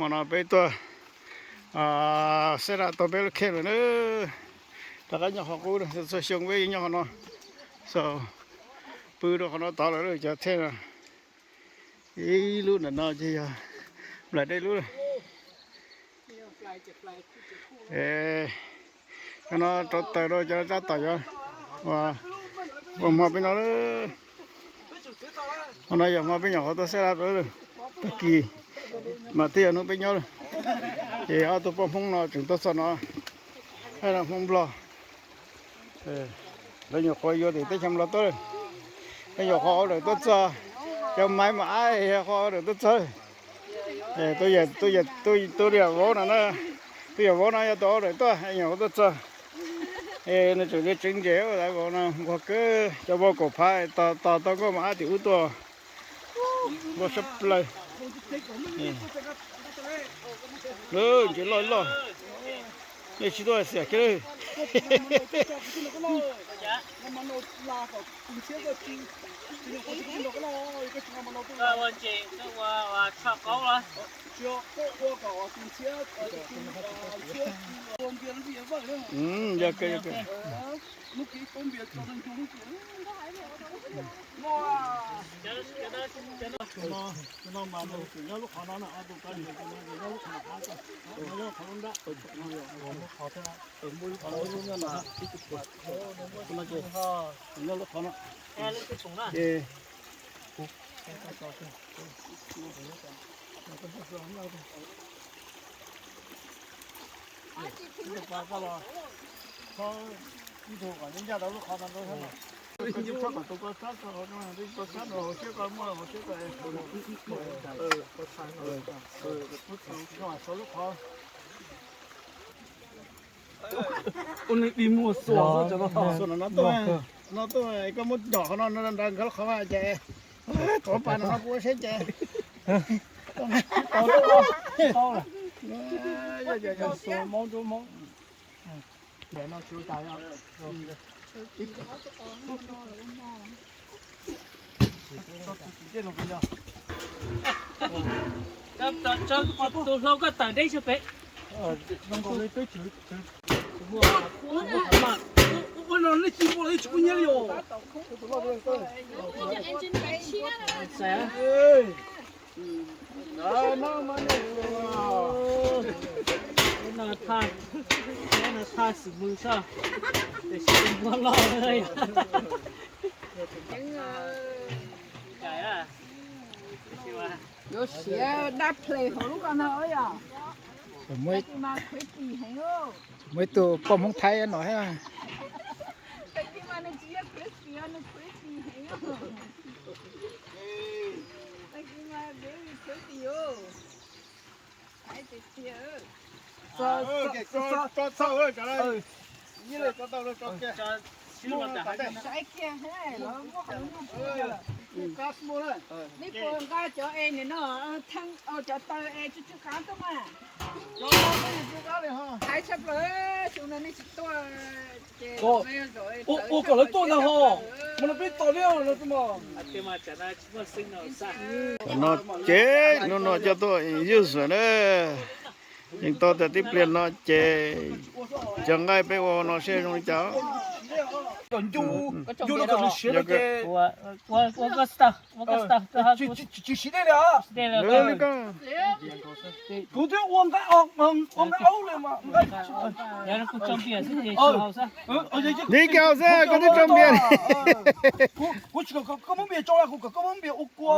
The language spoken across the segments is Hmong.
Hmo no peb tuaj xab dam tau peb lub kheej lawm na. Rov qab nyob qhov qub, txhua xyoo peb nyob qhov no, so pw rau qhov no tod lawm cov thej no. Ib lub ntawm no ces yog nplaim dej lub. Qhov no rauv taws rau cov tab tom yuav ua hmo peb no. Hmo no yog hmo peb nyuam qhuav tuaj xab dam, tag kis mas twb yog hnub peb nyob lawm. Ces ob tug poj Hmoob no tseem tuaj txog no, hab no Hmoob Nplog. Lawv nyuam qhuav yuav tim teb chaws Nplog tuaj, lawv nyuam qhuav order tuaj txog, cov maiv mas ab, nyuam qhuav order tuaj txog. Tus yawm vauv no, tus yawm vauv no yog tus order tuaj, nyuam qhuav tuaj txog. Nws tseem li tseev ntses, vauv no nquag kawg, cov vauv kaum phav tos tos tau nkauj mas ab tim ub tuaj. Nquag sab plaws. Ntses loj loj, nej tsis tuaj xiam kiag. Yog kawg, yog kawg. Ua neeg dig muag xuas xwb, cov no tuaj, no tuaj koj muab nrom qhov no nrad nkawd lub qhov vaj ces, tuav pas no no kuv ua siab ces. Xuas maub nruab maub. Tus hlau koj tawm deb sab pem. Ua no nej tsis muaj los tsis kub nyiab li os. No thaj, no thaj xim mws soj, tiam sis muaj loj. Yuav siav dab ples hauv lub ko no yom. Muaj ib tug poj Hmoob Thaib no thiab. Tag kis mas nws tsis yog crispy, nws crispy heev. Tag kis mas very crispy os. Thaib tiag tiag. Saib kiag, nej puas nqa cov es nim no, cov taw es tsw tsw qab tuaj mas. Hais tshaj plaws, xyoo no nej tsis tuaj. Ua kom lawv tuaj ntag ho, mas no peb tos liab no. No ces hnub no coj tuaj ywj xwm na. Yeej tau tias tib pliag no ces cov nqaij peb ua no seb zoo li cas. Tsis siv dej li os. Kuv twb ua nqaij, ua nqaij aub li mas. Li koj xwb, koj twb tso npias. Kuv tsis kom koj muab npias tso, kuv kom koj muab npias ua kua.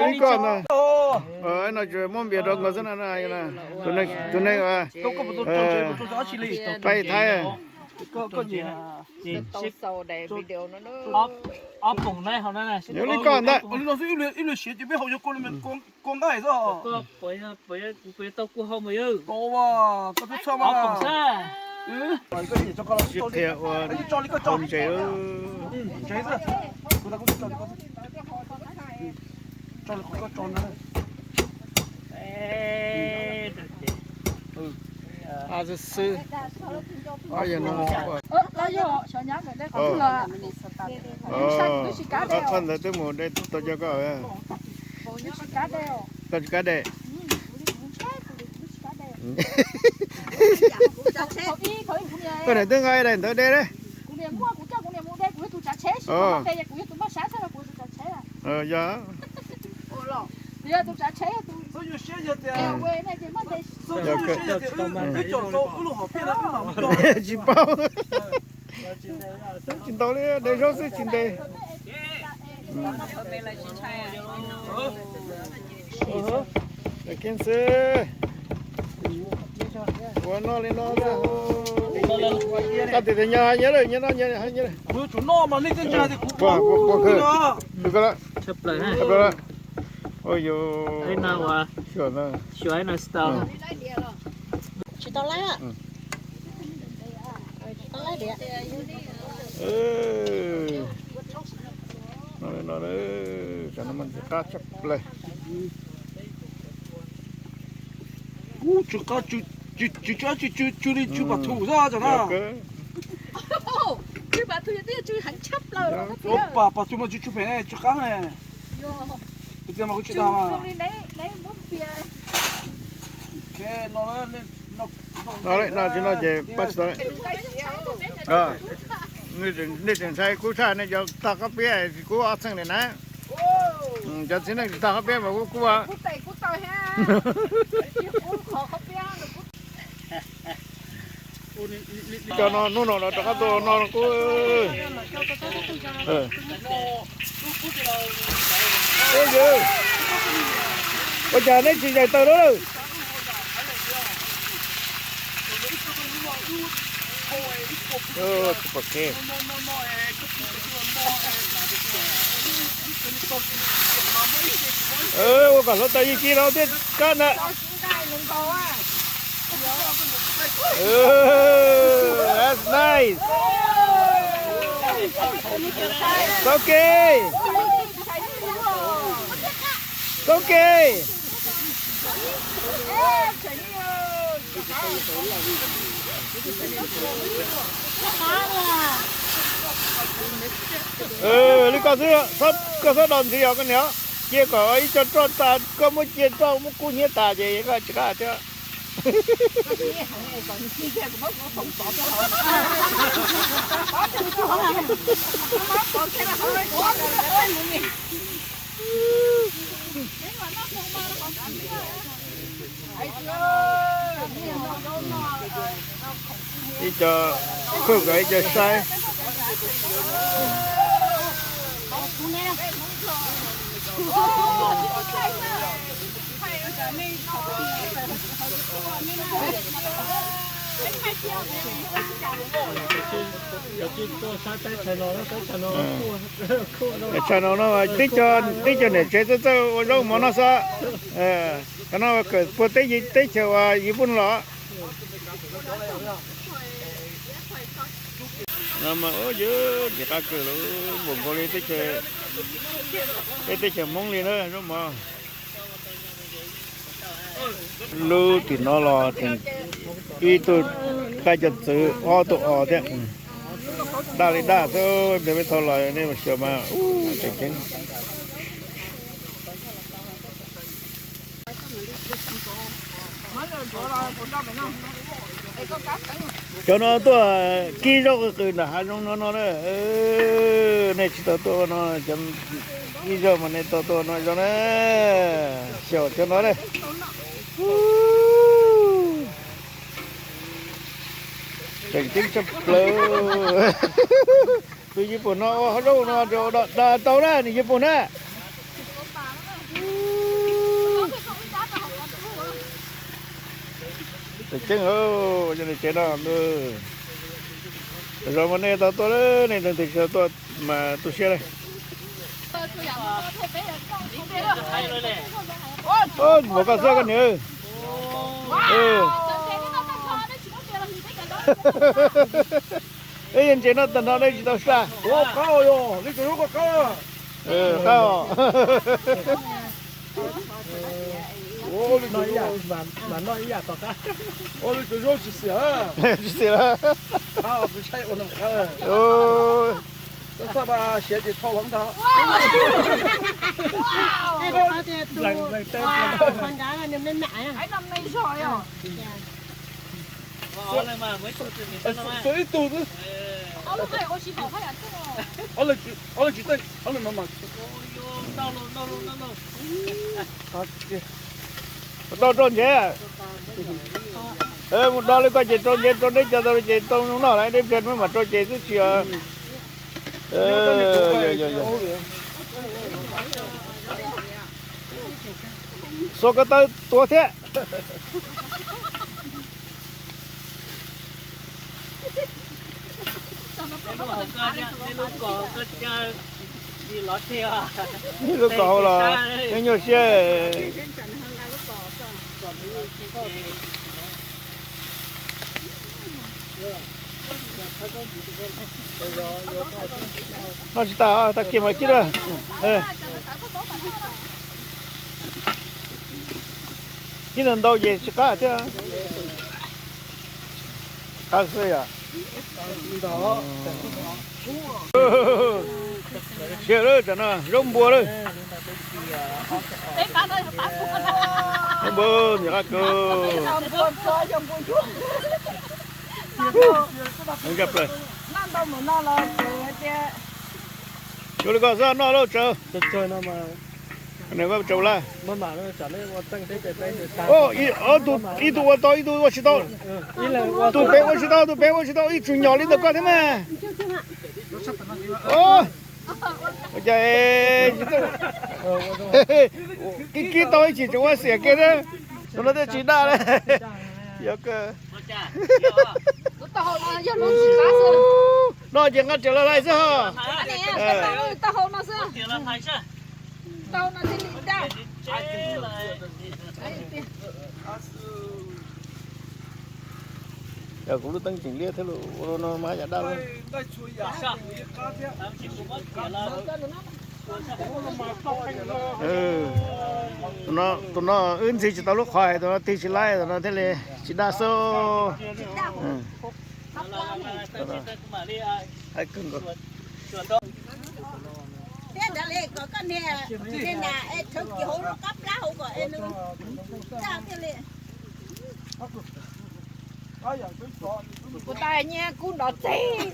Li koj ntag. No tsuas muab npias rau nkawd xwb na. Tus neeg paib Thaib. Ob poom na hauv na. Yog li koj ntag. Ib pliag siav ces peb haus yog kua ntag xwb. Kuv puas tau kua hau mas yawg? Koj twb txhawj mas. Ob poom xwb. Sib qhia ua hau ntses. Xwb xwb. Qhov ntawd twb mus de tau cov ko. Koj tsis kav de. Koj niam twb nqa daim ntawd de. Yog. Tsis paub. Tsis ntau li, de zaub xwb tsis ntev. Ua noj li no. Koj tias tias nyob hais nyob lawm, nyob noj nyob hais nyob. Ua koj lawm. Ua yus. Xyuas no. Tsis tau laib. Tsis tau laib diam. No, no, cov no mas ntxim qab tshaj plaws. Ub, tsw qab, tsw, tsw, tsw, tsw li tsw pas thu xwb cov na. Pas, pas thu mas tsw, tsw phem ne, tsw qab ne. Tus tiag mas kuv tsis dag mas. No ces pab tsis tau. Nej tseem ntshai kub tshaj, nej cov tog qab piab, kub ob txheej li na. Cov txiv neej tsis tog qab piab mas kub kub. Cov no hnub no los rov qab tuaj no kub. Ua cas neb tsis zais taws lawm? Ua kom hluav taws yig kiag los thiaj kab ntag. That's nice. Txhob kev. Txhob kev. Li koj xwb, koj txhob do ntxiv os koj niam. Cia kom ib co roj tas, koj muab cia roj muab kub hnyiab tas ces koj tsis qab thiab. Ib co cook, ib co saib. Tsam no no tib co niam tsev txawj txawj ua zaub mov noj xwb. Qhov no kawm puag teb, teb chaws uas yus pub no los. No mas ua yog tsis qab kawg li, npaum nkaus li peb teb chaws Hmoob li na zaub mov. Lub tim no los tseem ib tug qaib cov txwv, ob tug os thiab. Daj li daj xwb, peb thaum los nej mus xyuas mas tseem ceeb. Cov no tuaj kib zaub qw qw nram hav zoov no no na. Nej tsis tau tuaj ua no, ib zaug mas nej tau tuaj ua no zoo na. Xyaum cov no na. Tseem ceeb tshaj plaws. Tus yim pum no ua hauv zaub no dag tau na, nws yim pum na. Tseem ceeb, yog li tsev no, zoo mas nej tau tuaj, nej tseem tsis tau tuaj mas tu siab li. Npaum koj xwb koj niam. Ib yeej ntses noj tag nrho nej tsis tau saj. Qab os. Tsis xim lawm. Txhob txhob siav ces thau hloov ntag. Qhov nrad nws me me. Xuas ib tug xwb. Ob leeg tsis teej, ob leeg no mas. Tau rau ntsev. Mus do li koj ces rau ntsev rau deb cov tau ces tau noj lawm deb pliag mam rau ces twb tsis. Xuas ko taw tuav thiab. Ib lub kom hauv los nyuaj nyuaj siab. Noj tsis tas, tag kis mas kib lawm. Kib ntau ntau ces tsis qab thiab. Qab xwb yom. Siab lawm tam no zaub npua lawm. Zaub npua nim qab kawg. Ncaj plaws. Yuav li ko xwb noj lauj tsawv. Ib tug ua tau ib tug ua tsis tau. Tus pem ua tsis tau, tus pem ua tsis tau ib tug nyom li ntawm koj thiab mas. Ua cas kib kib tau ib chim tseem ua xiam kiag thiab. Tus no thiaj tsis daj li. Yog kawg. No ces nqa riam los hlais xwb ho. Yog kuv lub teeb tseem liab thiab los ua no mas yam daj li. Tus no wb ntxig tsis tau lub qhov hais, tus no tig tsis laib, tus no thiaj li tsis daj xwb. Thiab ntawd li kom koj niag, niag nas es rhawv kiag hauv lub qab plab hauv kom es nws daj thiaj li. Kuv tas nyiaj kub nrov txeg,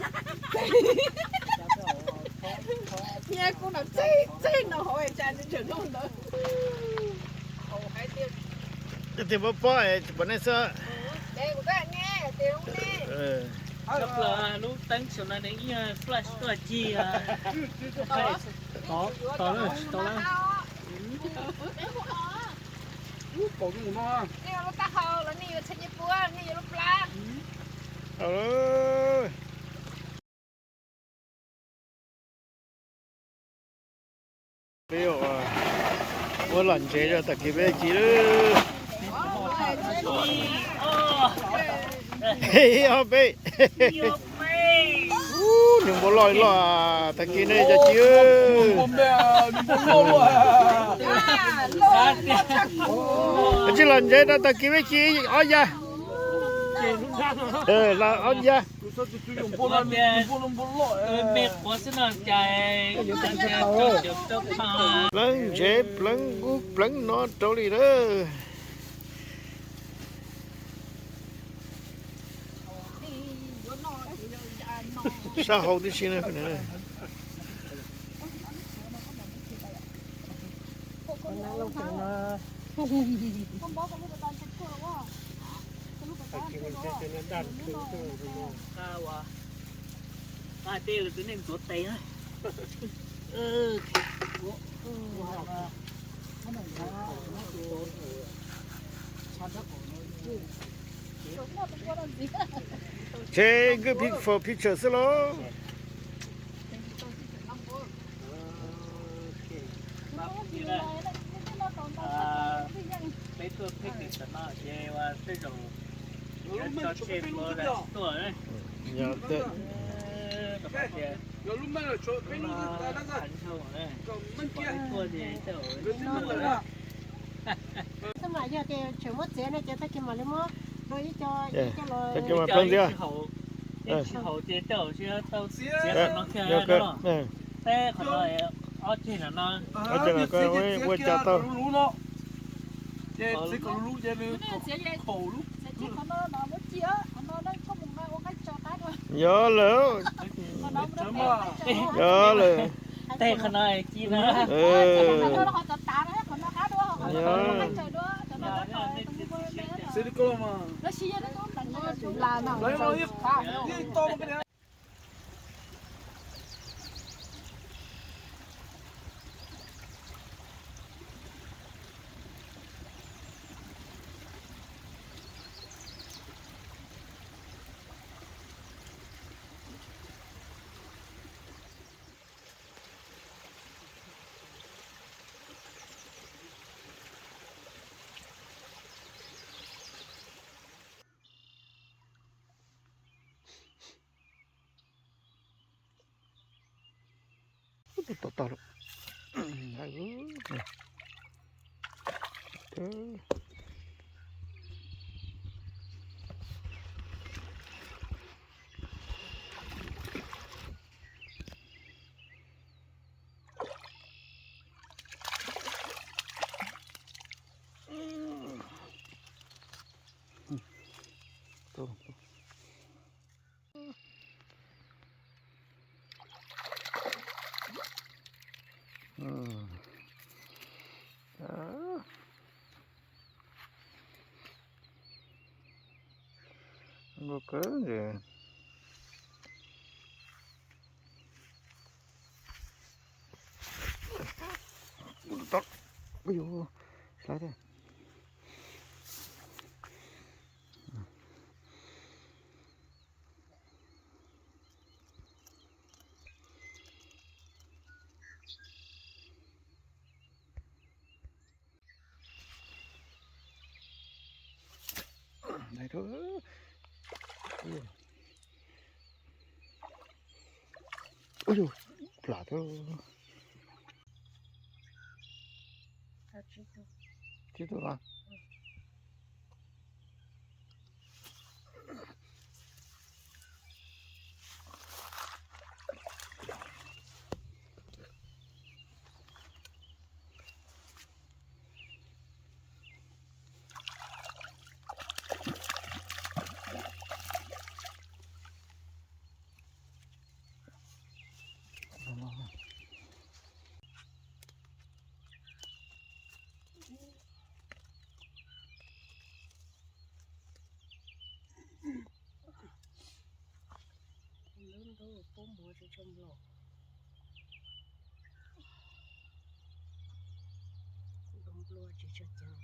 nyiaj kub nrov txeg txeg no hauv es tsa tseem noj ntawd. Tias pob pob tsis pom nej xwb. Lub teeb saum no nws ib flash tuaj cig. Nej yuav lub taub hau los nej yuav txhais nyiaj puab, nej yuav lub plab. Peb ua lom ntsev rau tag kis peb ci lawm. Ob peb. Nws npua loj loj, tag kis nej cov ci. Tsis lom ntsev rau tag kis peb ci ob ya. Ob ya. Pleev ntsev pleev ub pleev no rau li lawm. Sab hauv tib si na. Tej lawv twb neej tuav tes na. Take a pic for picture xwb lauj. Peb tuaj peb tim tam no ces ua tej zaum tso tseg ua tuaj. Mas yog tias tseem muab txiav no ces tag kis mam li muab dua ib co, ib co los. Tag kis mas pleev ntxiv. Tsis haus ces tej zaum tsis tau txiav qhov no kiag no. Teb qhov no ob ceg no no. Ua cas tau. Yog lawm. Yog lawm. Tej qhov no ci na. Tus tau tau lawm. Nkaus kawg ntshe. Ui, hlawv thiab. Ua yus plam thiab. Tsib tug los. Ntub ntub pub muag tsis tshua nplua. Kuv nplua tsis tshua ceev.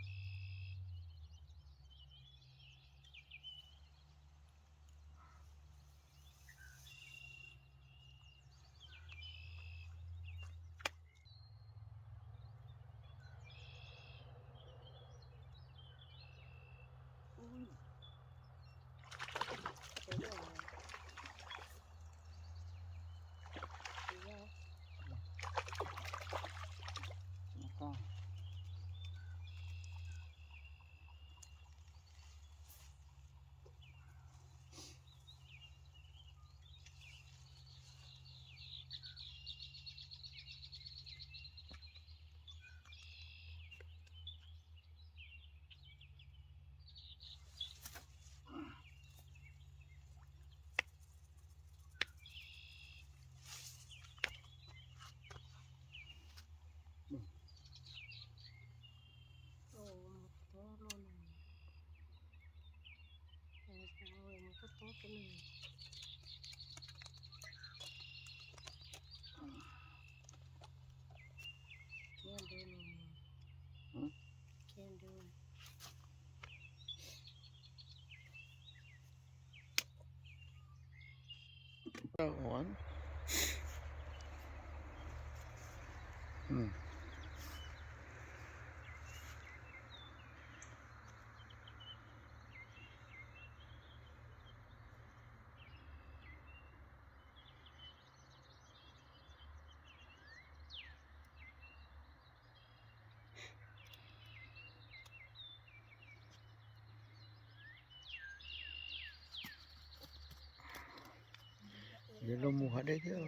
Yuav luag mus hav dej thiab,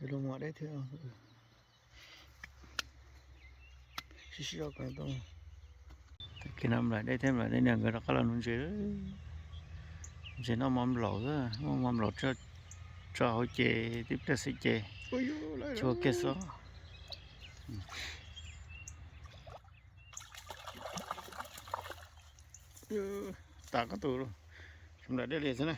yuav luag mus hav dej thiab. Sib sib zog ko tau. Tag kis no nplaim dej thiab, nplaim dej, niag nkawd rov qab los nuv ntses. Ntses noj mov nplaum, noj mov nplaum tso hauv ces tib pliag xwb ces tsis ua kiag xwb. Tas koj tus, nplaim dej li xwb na.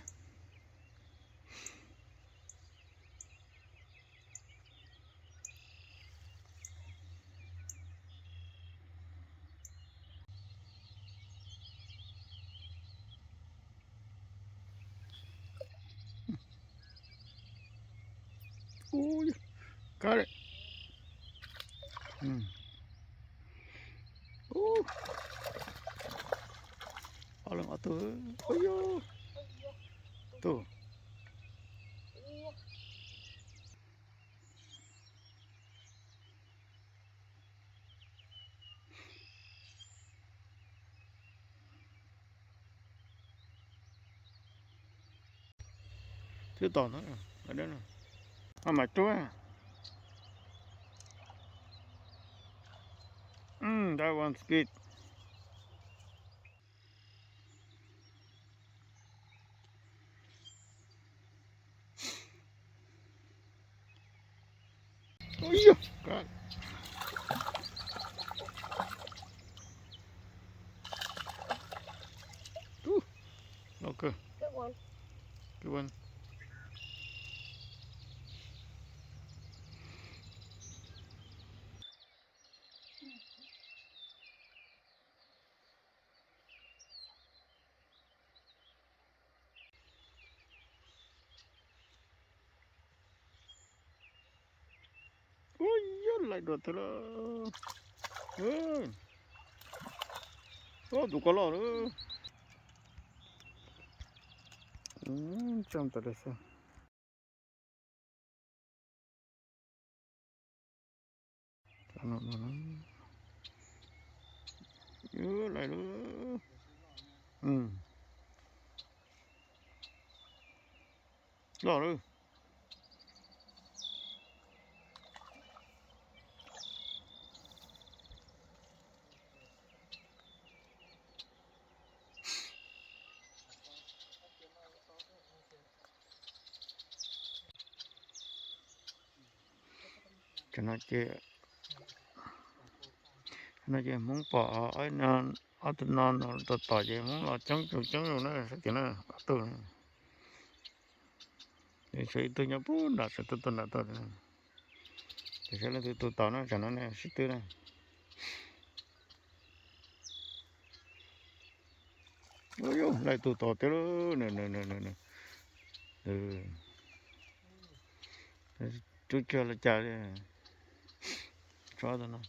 Got it. Ob leeg ob tug. Ub yus, tus. Twb tom ntawd, mas rub. That one's good. Ui yog, loj kawg. Good one. Ub, yog laim dua tag lawm. Ub, tus ko loj lawm. Tso tas li xwb. Laim lawm. Loj lawm. Tam no ces, no ces Hmoob pom ob tug no tom tom ces Hmoob los coob tus coob tus na, sab tim no ob tug. Tshuav ib tug nyob puag nram, tshuav tus tus nram tuaj. Ces saib leej twg tus tom no, tsam no sib twb na. Ub, laim tus tom tiag lauj. Rub kiag los cas li. Tso tus no.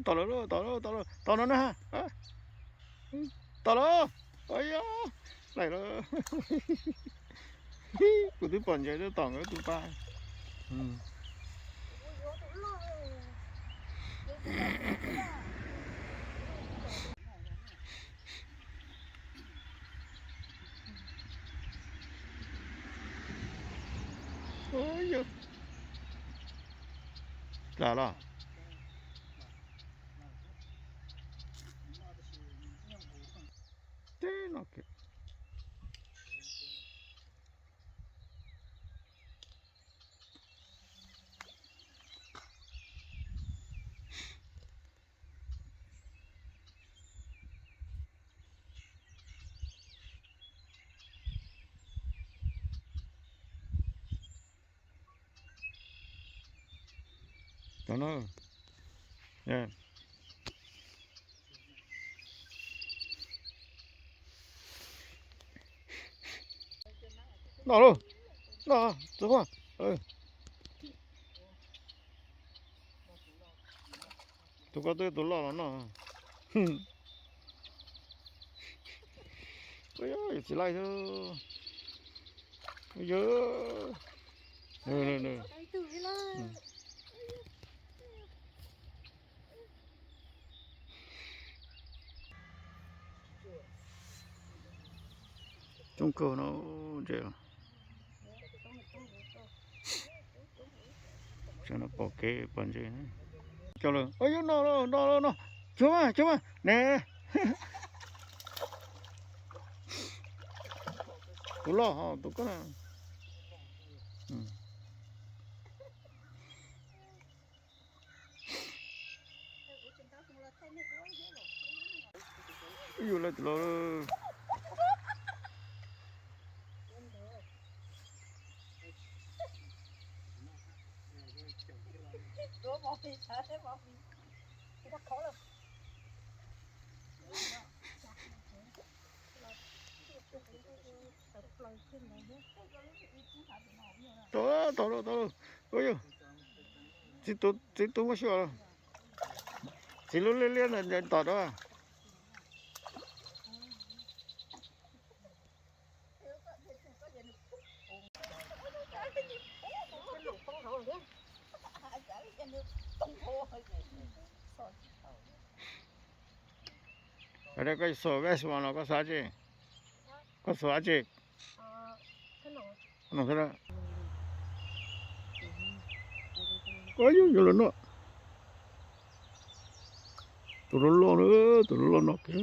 Tom lawm, tom lawm, tom lawm, tom no na. Tom lawm. Ua yog, laim lawm. Kuv twb pom ntses tom nkawd tus pa. Lam los. Teb no kiag. Tom no, no lauj, no, txiv Huaj. Tus ko twb tus loj los no. Ua yog txiv laij thiab. Ua yog. Coob kawg no ntses. Tseem no pom kev pom ntses. Coj lawm, yog no no no no, cov mas cov mas ne. Tus loj tus ko. Yus lawv tus loj. Tau tau tau. Txiv tub muab xyuas. Txiv lub liab liab ntawd tom rau. Koj xov vest no koj xav tsi? Koj xav tsi? Koj yug yug los no. Tus loj loj na, tus loj loj no kiag.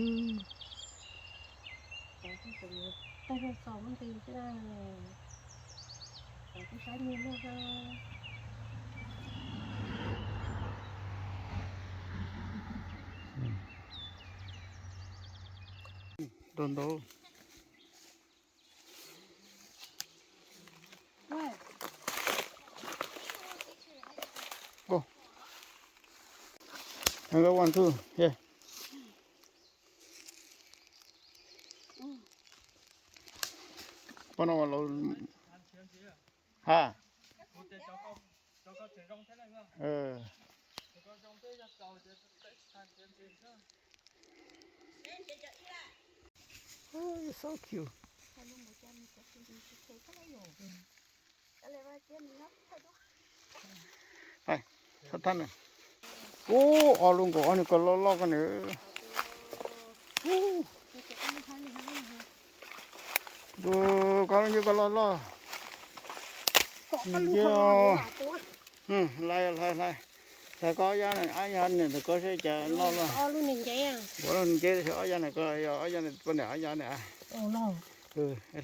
Ntau ntau. Go. Another one too. Yeah. Pab no los ha. Oh, you're so cute. Thab thab na. Ub, ob lub nkaus ob niag ko loj loj ko na. Ub, koj lub ncej ko loj loj. Hlais hlais hlais. Hlais koj ob yab na, ob yab na ntawm koj seb cas loj loj. Ua lub nceb ob yab na, koj yog ob yab na, poj niam ob yab na.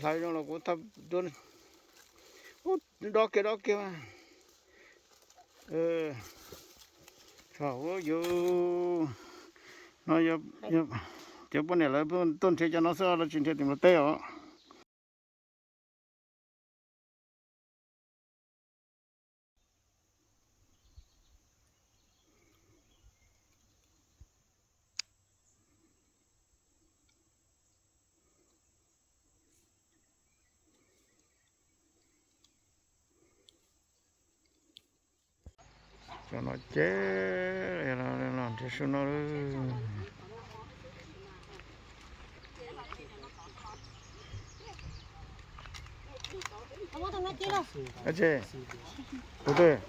Hlais zoo los kuv thab. Ub, dob kiag dob kiag mas. Thaum yus no, cov poj niam lawv tuaj nrhiav cov no xwb, lawv tsis nrhiav tim Nplog teb os. Cov no ces los nrhiav su no. Ab tsi, tus twg,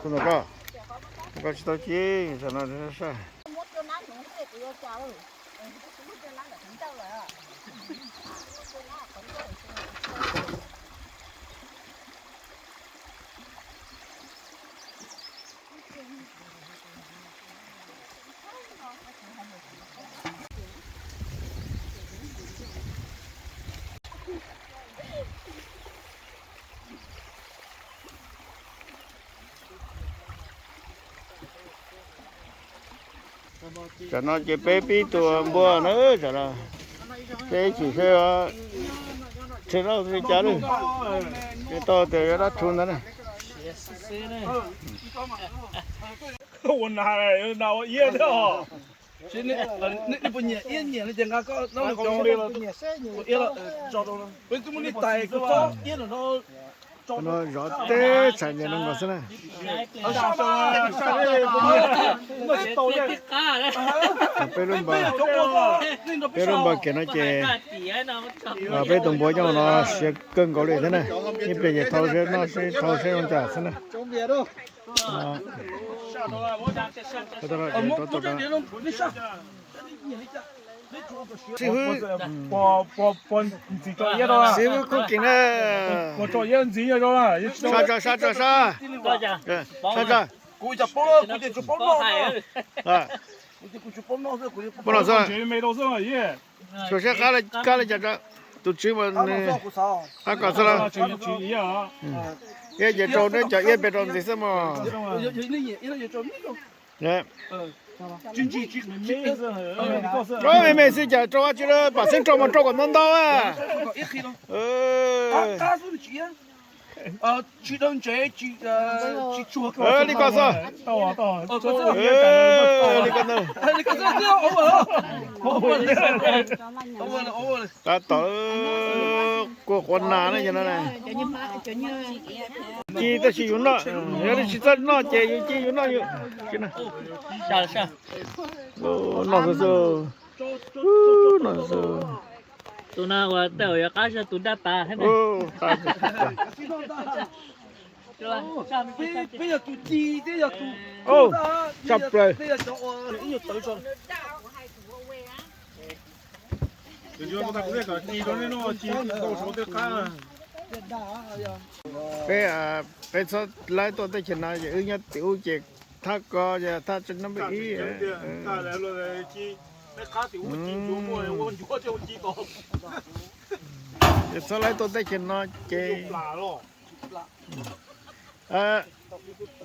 tus ntawm koj, koj tsis tau ci, tam no saj. Tam no ces peb pib tua npua na, tam no peb chim seb tshe loj li cas lawm, ces tau tias yuav dab tshuv ntawd na. Ua na, na ua iab thiab os. Nej puas nyiam iab? Nyiam no ces nqa koj no ua iab, ua twb muaj ib tais koj txob iab no. No zov teb txhais ntses no nkaus xwb na. Peb lub npawg, peb lub npawg kiag no ces peb tus npua nyob no siav kawg nkaus li thiab na. Ib pliag ces thau seb noj seb thau seb zoo cas xwb na. Xib hwb, xib hwb Koob Keem na. Sab tso, sab tso, sab. Sab tso. Pub no xwb. Suav siab qab li cas tso, tus tswv mas nws qab kom xwb los. Iab ces rau neb cov iab pem rau ntxiv xwb mog. Me me xwb cas rau dab tsi lawm, pam xeeb rau mas rau kom ntau ntau a. Li ko xwb. Li ko ntag. Tab tom kua quav nas na no. Ci tab sis yus noj, yog li tsis txawj noj ces yus ci yus noj yus. Noj xwb xwb. Noj xwb xwb. Tus no uas tej zaum yuav qab zog tus daj tas thiab na. Peb yog tus ci thiab yog tus tshaj plaws. Peb, peb txhob laib tuaj teb chaws no ces wb nyob tim ub ces thaj ko thaj tsev no peb ib. Ces txhob laib tuaj teb chaws no ces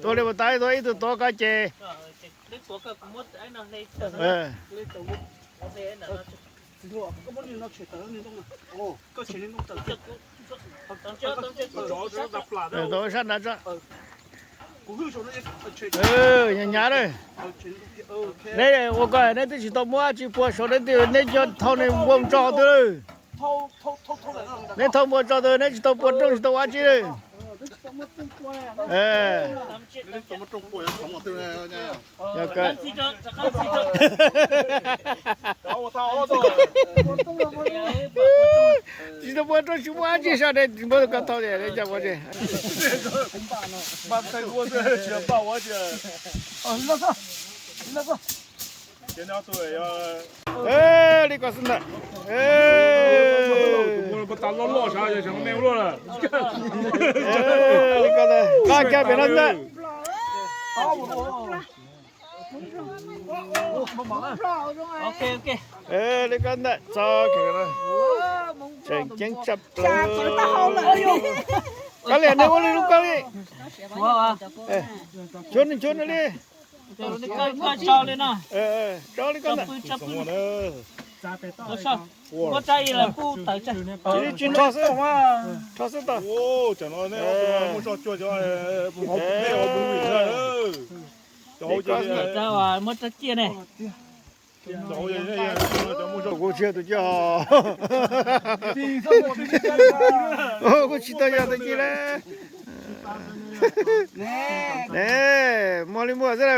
ua li puas tas ib tug tuav ko ces. Sab nrad tso. Hnyav hnyav lawm. Neb ua ko neb twb tsis tau muab dab tsi pua saud, neb twb neb coj thauj neb npua tso twg lawm. Neb thauj npua tso twg, neb tsis tau pua rooj tsis tau ua dab tsi lawm. Tsis tau pua rooj tsis muaj dab tsi sab neb muab ko thauj tias neb coj ua dab tsi. Li ko xwb ntag. Li ko ntag, nqa kiag pem no ntag. Li ko ntag, txog tseem ceeb tshaj plaws. Koj liam nws ua li lub koj li. Nchuav nws, nchuav nws li. Tso li ko ntag. Tsis tso xwb, rho xwb tau. Muab tso ciaj ne. Kuv tsis yog tus ciaj os. Kuv tsis tau yog tus ciaj le. Ne, muaj li muaj xwb las.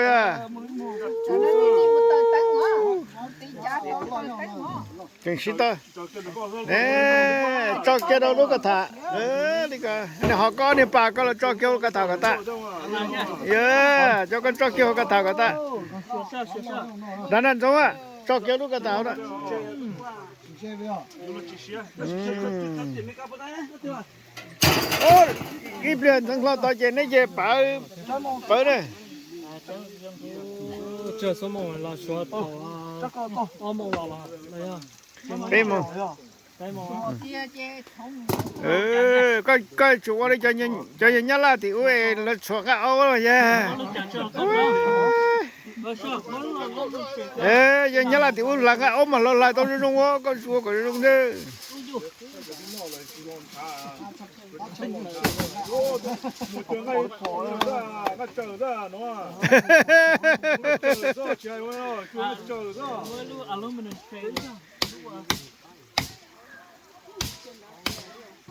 Tseem sib tawg. Ne, tso kiag rau lub ko tham. Li ko, niag hov koj niag pas koj los tso kiag hauv ko tham kom tag. Yog, cov koj tso kiag hauv ko tham kom tag. Nrad na Ntxoov, tso kiag lub ko tham hauv na. Ib pliag ntxeev hlo tod ces neb ces pawv, pawv na. Peb moos. Koj tsum ua li cov yawg Nyab Laj tim ub es lawv tshuav nqaij aub los yog. Yawg Nyab Laj tim ub hlais nqaij aub mas lawv hlais tau zoo zoo, koj tsum ua kom zoo zoo xwb.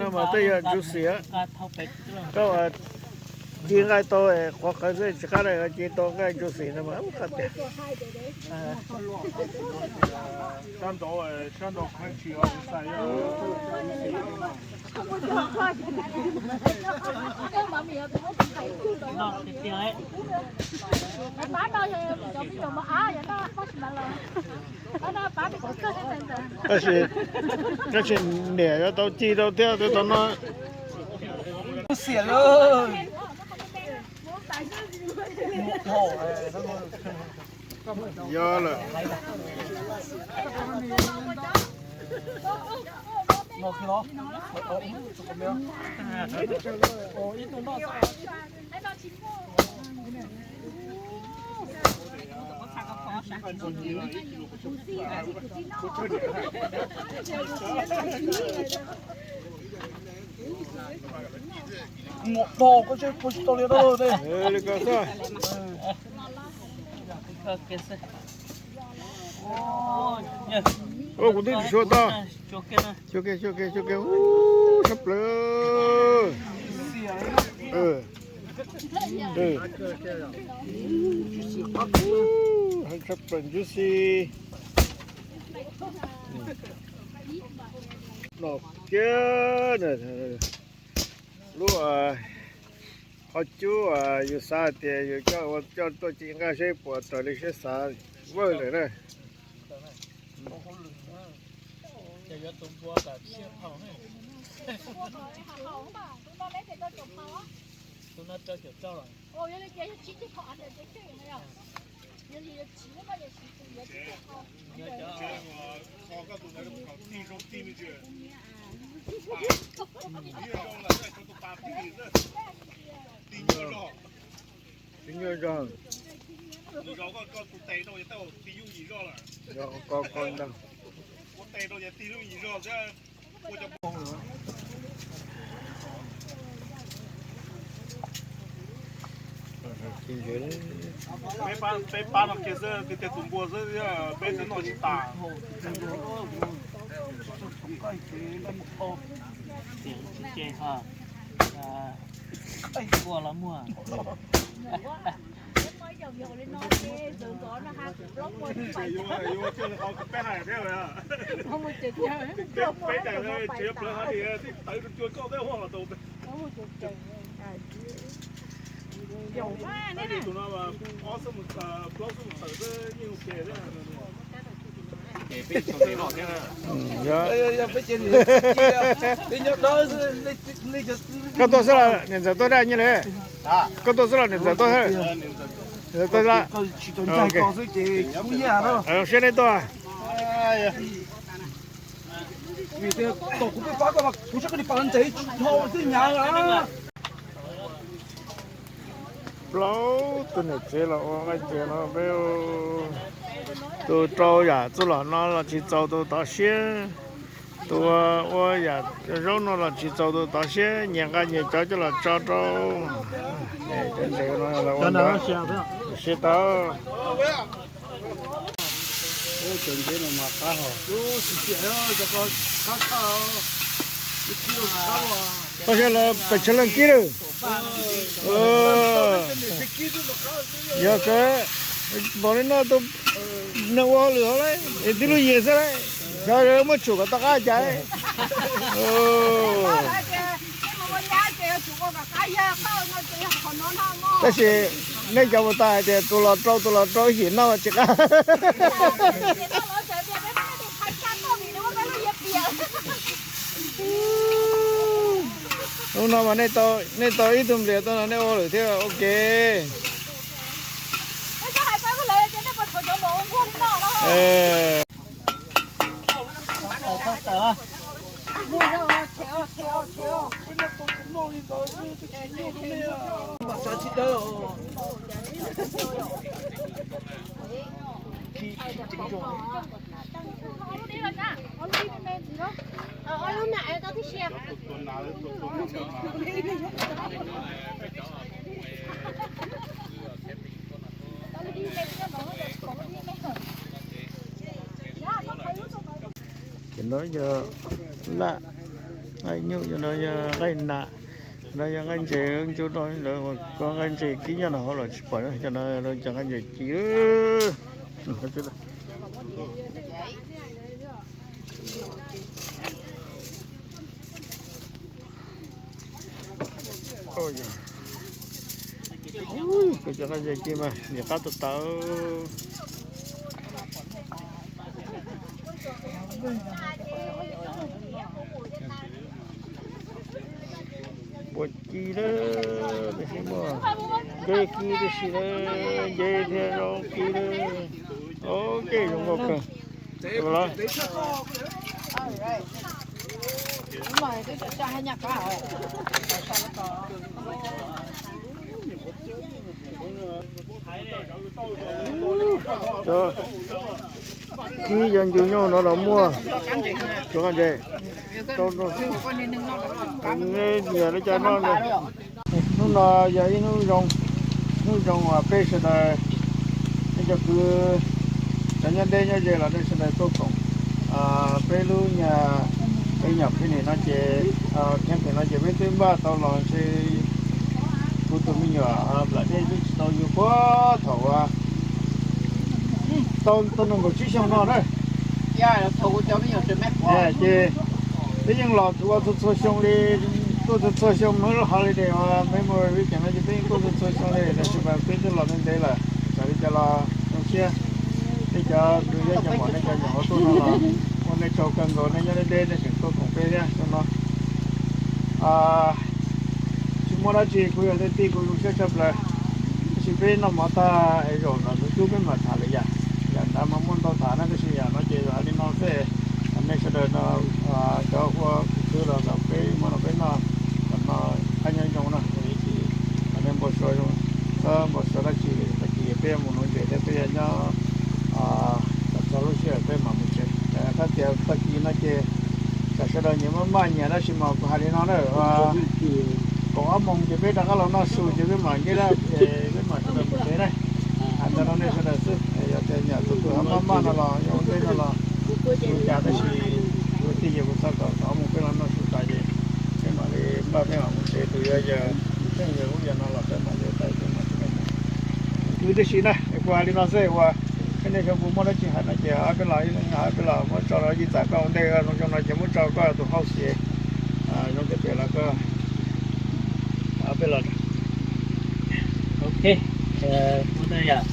No mas tej yog ntsuj xim, koj ci nqaij tau qhuav qhawv xwb, tsis qab li ci tau nqaij ntsuj xim no mas qab tiag. Tab sis, tab sis niam yuav tau ci rau thiab tau no. Xiam lawm. Yog lawm. Mus tau koj tsis tau li da. Ua kuv twb tsis suav tau. Xyuas kiag, xyuas kiag, xyuas kiag, ub, sab plaws. Heev tshaj plaws ntsuj xi. No kiag lub qhov cub, yus xav hais tias yus coj ua coj tuaj ci nqaij seb puas raws li siab xav vawj lawm na. Tsis nyuaj zog. Ko ko ntag. Peb pab no kiag xwb, tiag tiag tus npua xwb, peb twb noj tsis tas. Ua los muag. Peb daim tsis yog plawv hab li, tawv cua koj peb ua los tau. Tus no ob xub mus tawm, plaub xub mus tawm xwb yeej ua ke thiab. Koj tuaj xwb los niam ntxawm tuaj dab nyi li? Koj tuaj xwb los niam ntxawm tuaj xwb? Niam ntxawm tuaj xwb. Siab neb tuaj. Plaub tug niam tsev los ua nqaij ntses no peb, tus rau yam txuj lom no los tsis txaus tus tov siab, tus ua yam zaub no los tsis txaus tus tov siab, nyias nqa nyias cov coj los tso rau. Cov ntses no los ua ntawd siab tau. Koj saib lawv pes tsawg leej kib lawm. Yog kawg, npaum li no tus neeg ua hauj lwm hauv lawm es tib lub yias xwb lawm, xyov muab tshum kom tau qab cas. Tab sis nej cov mus tau hais tias tus los rau tus los rau ib yim noj mas tsis qab. Hnub no mas nej tau ib tug nplias tuaj no nej ua lawm thiab ua ke. Cov no yog laj, nqaij nyuj, cov no yog nqaij nas, no yog nqaij ntses, ncu no lawv ua nqaij ntses kib nyob no hauv los tsis pom, cov no cov nqaij ntses ci. Kuv cov nqaij ntses ci mas nim qab tau tawv. Puas ci lawm, tab sis muaj Kwv tib si na, nce thiab zoo kwv na. Ok, zoo nkauj kawg. Kwv yog ncus nyuj no los muaj tsuav qab ntses rau nyias li cas noj. Hnub no yog ib hnub zoo, hnub zoo uas peb sawv daws, nej cov kwv, cov nyob deb nyob ze los nej sawv daws tuaj koom peb lub nyuam, peb nyuam picnic no ces, camping no ces peb twb npaj tau los ntshe kuv tus me nyuam nplam dej twb tsis tau yug puag thaum uas tau tau nees nkaum tsib xyoo no na. Ces peb yeej los ua txhua txhua xyoo li, tuaj txhua txhua xyoo, muaj lub holiday uas memory weekend no ces peb yeej tuaj txhua txhua xyoo li, tab sis mas peb twb los ntev ntev lawm, txawm li cas los zoo siab. Nej cov kwv thiab cov muam, nej cov nyuam qhuav tuaj no los ua nej tsaug kawg nkaus, nej nyob deb deb nej tseem tuaj koom peb thiab xyoo no. Tsis muaj dab tsi, kuv yog leej tij kuv zoo siab tshaj plaws. Tab sis peb noj mov tag es zaum no tus tub peb mam tham lwm yam, yam ntawd mas muaj ntau tham na, tab sis yam no ces hais li no xwb, nej sawv daws no, cov ua kwv los peb muab no peb noj, tam no qab nyob zoo no, nej npau suav zoo, txhob npau suav dab tsi, tag kis peb yuav mus nuv ntses thiab peb yuav nyob, kom txog lub sij hawm peb mam mus tsev. Tab tias tag kis no ces tsam sawv daws nyias maj maj nyias, tab sis mas kuv hais li no na, kaum ob moos ces peb rov qab los noj su ces peb mam nkeb dab, peb mam sawv daws mus tsev na. Hais ntawd rau nej sawv daws xwb, yog tias nyias tus twg ho maj maj no los yog ua ntej no los ua cas, tab sis kuv tij ces kuv txog kaum ob moos peb los noj su tas ces peb mam li npaj peb mam mus tsev, tus yuav yawg, pheej yawg ub yawg no los peb mam yawg tau peb mam. Kwv tib si na, kuv hais li no xwb uas, nej xyoo kuv muaj dab tsi hais no ces peb los, peb los muab tso rau ib txam koj ua ntej zoo xyoo no ces muab tso koj tus hauj xiv, zoo tej pem los koj, peb los. Ok, ua ntej yom,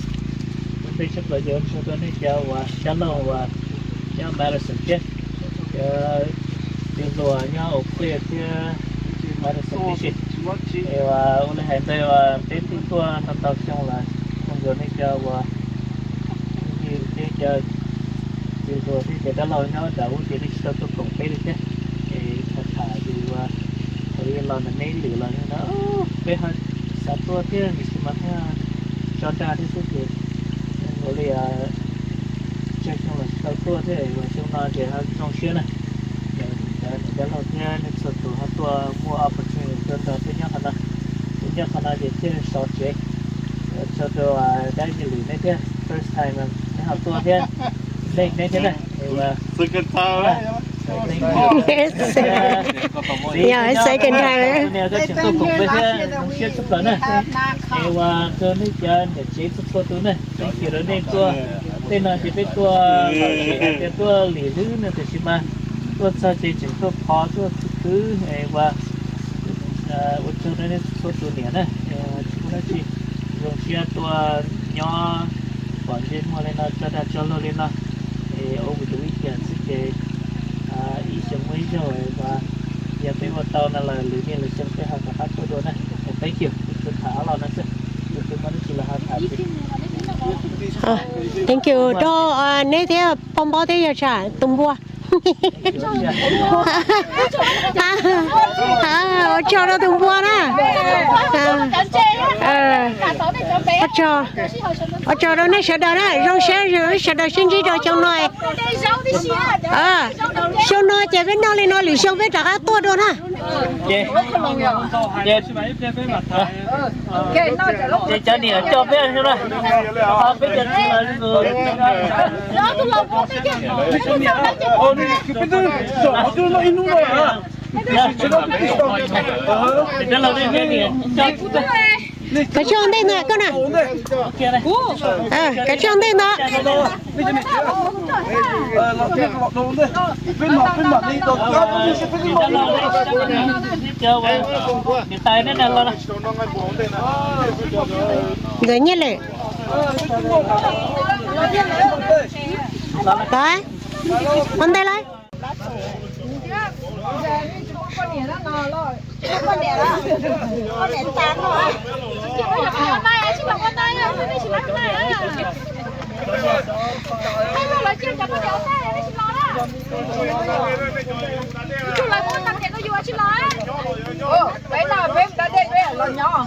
ua ntej tshaj plaws ces ua tsaug rau nej cov uas cov laug uas nyob Madison thiab, cov tij hluas nyob Oak Cliff thiab Madison tib si. Es ua li hais ntawd uas peb twb tuaj tau ntau xyoo lawm, ua ntej nej cov uas, nej cov tij hluas thiab cov dab laug nyob nram ub ces nej tsis tau tuaj koom peb li thiab. Es tham tham ces ua, thaum los ntawm neb lwm los no peb ho xav tuaj thiab, tiam sis mas thiaj tso dag thiab xwb ces ua li tsawg xyoo los tsis tau tuaj thiab, xyoo no ces ho zoo siab na. Cov niam cov laug thiab nej txhua tus ho tuaj muaj opportunity tuaj nrog peb nyob qhov no, peb nyob qhov no ces thiaj sov tsev. Txhua tus dab yis lwm nej thiab, first time nej ho tuaj thiab, leej neb thiab na. Yog second time. Koj tseem tuaj koom peb thiab, zoo siab tshaj plaws na. Es ua rau nej cov niam tsev txhua txhua tus na, thank you rau nej tuaj. Tej no ces peb tuaj lom zem hais tias tuaj lim hlwb no, tiam sis mas tuaj txog ces tseem tuaj phov tuaj khwv khwv, es ua, ua tsaug rau nej txhua tus niam na. Tsis muaj dab tsi, zoo siab tuaj nyob pom ntsej muag li no, tso dag tso luag li no. Es over the weekend xwb ces ib xyoo muaj ib zaug, yog peb ua tau no los lwm niaj lwm xyoo peb ho rov qab tuaj dua na. Thank you, kuv tham ob lo no xwb, kuv twb muaj dab tsi los ho tham. Thank you rau neb thiab Paj Npaub thiab yawg Tsam tus npua. Ua tsaug rau tus npua na. Ua tsaug rau nej sawv daws na, zoo siab sawv daws sib ntsib rau xyoo no. Xyoo no ces peb noj li no, lwm xyoo peb rov qab tuaj dua na. Ces cov niam coj peb xyoo no, peb cov txiv los Kav tsij ua ntej ntag koj na. Kav tsij ua ntej ntag. Nkawd nyiaj lwm. Ua ntej lauj. Peb lawv muab tag ces koj yuav tsis los. Peb no peb da dej peb los nyob.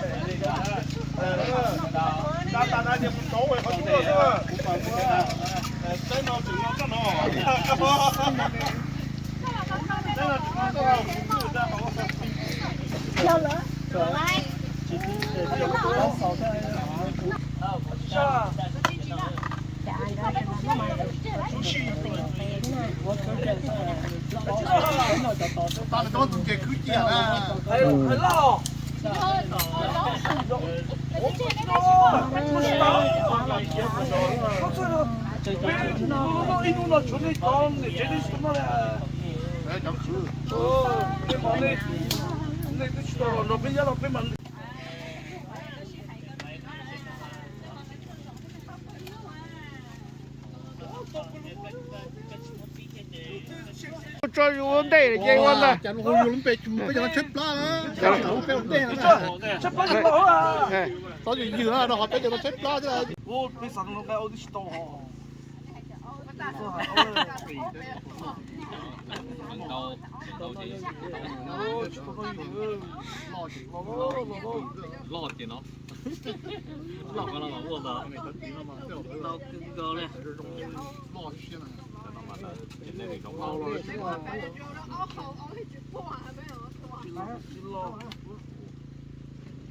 Tso yus ua ntej ces ua ntag. Peb cov no tsheb plab na, peb ua ntej na. Txhob yws yws no, ho peb cov no tsheb plab thiab. Loj ces no. Loj ko los ua ntag. Tau kawg nkaus li.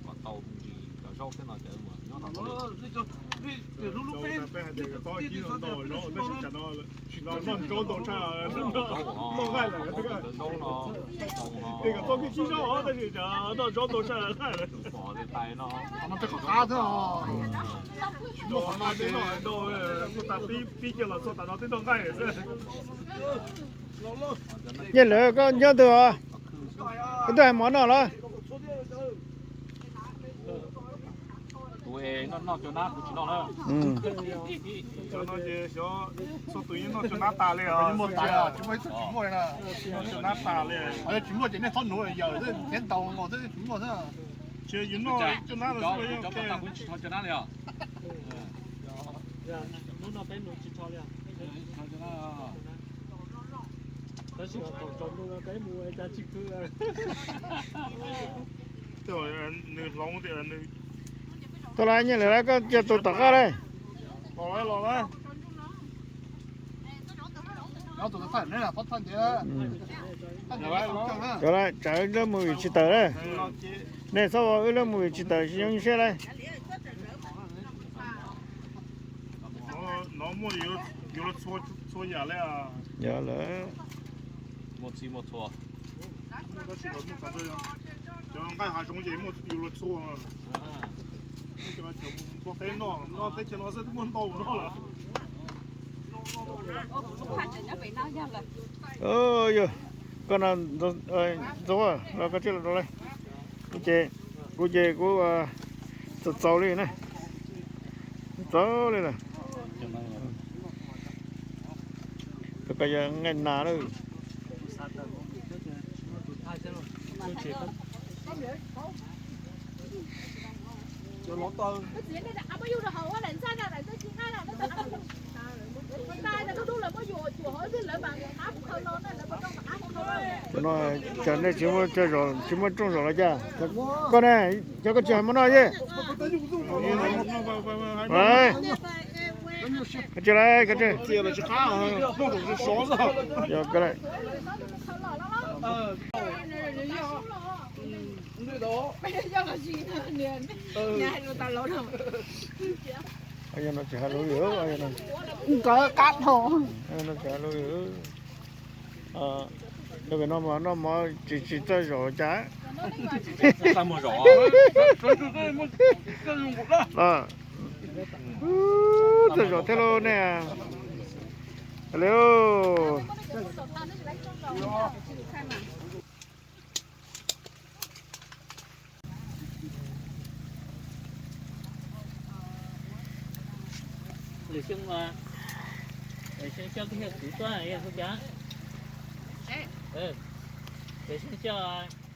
Kom tau ntsis cov zaub thiab no ces nyob no. Tsis los noj zaub ntau tshaj, noj nqaij lawm. Tej kom txoj kev sib zaub os, tab sis noj zaub ntau tshaj nqaij lawm. Noj tej qhov qab thiab os. Noj qhov no tej noj ntau, tas pib pib kiag los txog tas no twb noj nqaij lawm xwb. Nyiaj Lwm, koj nyob twg os? Koj twb hais mov noj los? Kuv es noj noj cov nab kuv tsis noj na. Cov no ces xyov txhua tus yeej noj cov nab tas li os. Tsis muaj ib tug tsis muaj li na. Noj cov nab tas li. Tsis muaj ces nej txhob nuv, yawm thiab ntaus nkaus xwb, tsis muaj xwb. Ces yus noj cov nab los xwb. Cov paj tag kuv tsis rho cov nab li os. Hnub no peb nuv tsis rho li os. Tab sis thaum tsaus ntuj no peb mus ua cas tsis khwv. Nws hloov tias nws. Tau lawm, Nyiaj Lwm lawv, koj cia tus tom qab lawm. Los lawm, los lawm. Cov lawm, tsam wb lub movie tsis tawm lawm. Nej txhob ua wb lub movie tsis tawm, tsis zoo siab lawm. No muaj yuav luag txhua yam li. Yog lawm. Muaj txhij muaj txhua. Cov nqaij hav zoov ces muaj yuav luag txhua. Npua teb noj, noj teb chaws no xwb twb muaj ntau noj lawm. Yog, koj no ntxuav los koj tsiaj los rau lawm. Ces kuv ces kuv txaus txaus li na. Txaus li lawm. Koj yog nqaij nas lawm. Tus no cas nej tsis muaj coj zos, tsis muaj rooj zos los cas? Koj ne, cov koj tsis hais mov noj ye. Tsis lawm, yog no tsis hais lus li, yog no tsis hais lus li. Rau no noj mov tsis tsis txawj zaum cas. Txawj zaum thiab lauj nej. Li Lwm xyoo, lwm xyoo coj kwv tuaj yog hu cas? Lwm xyoo coj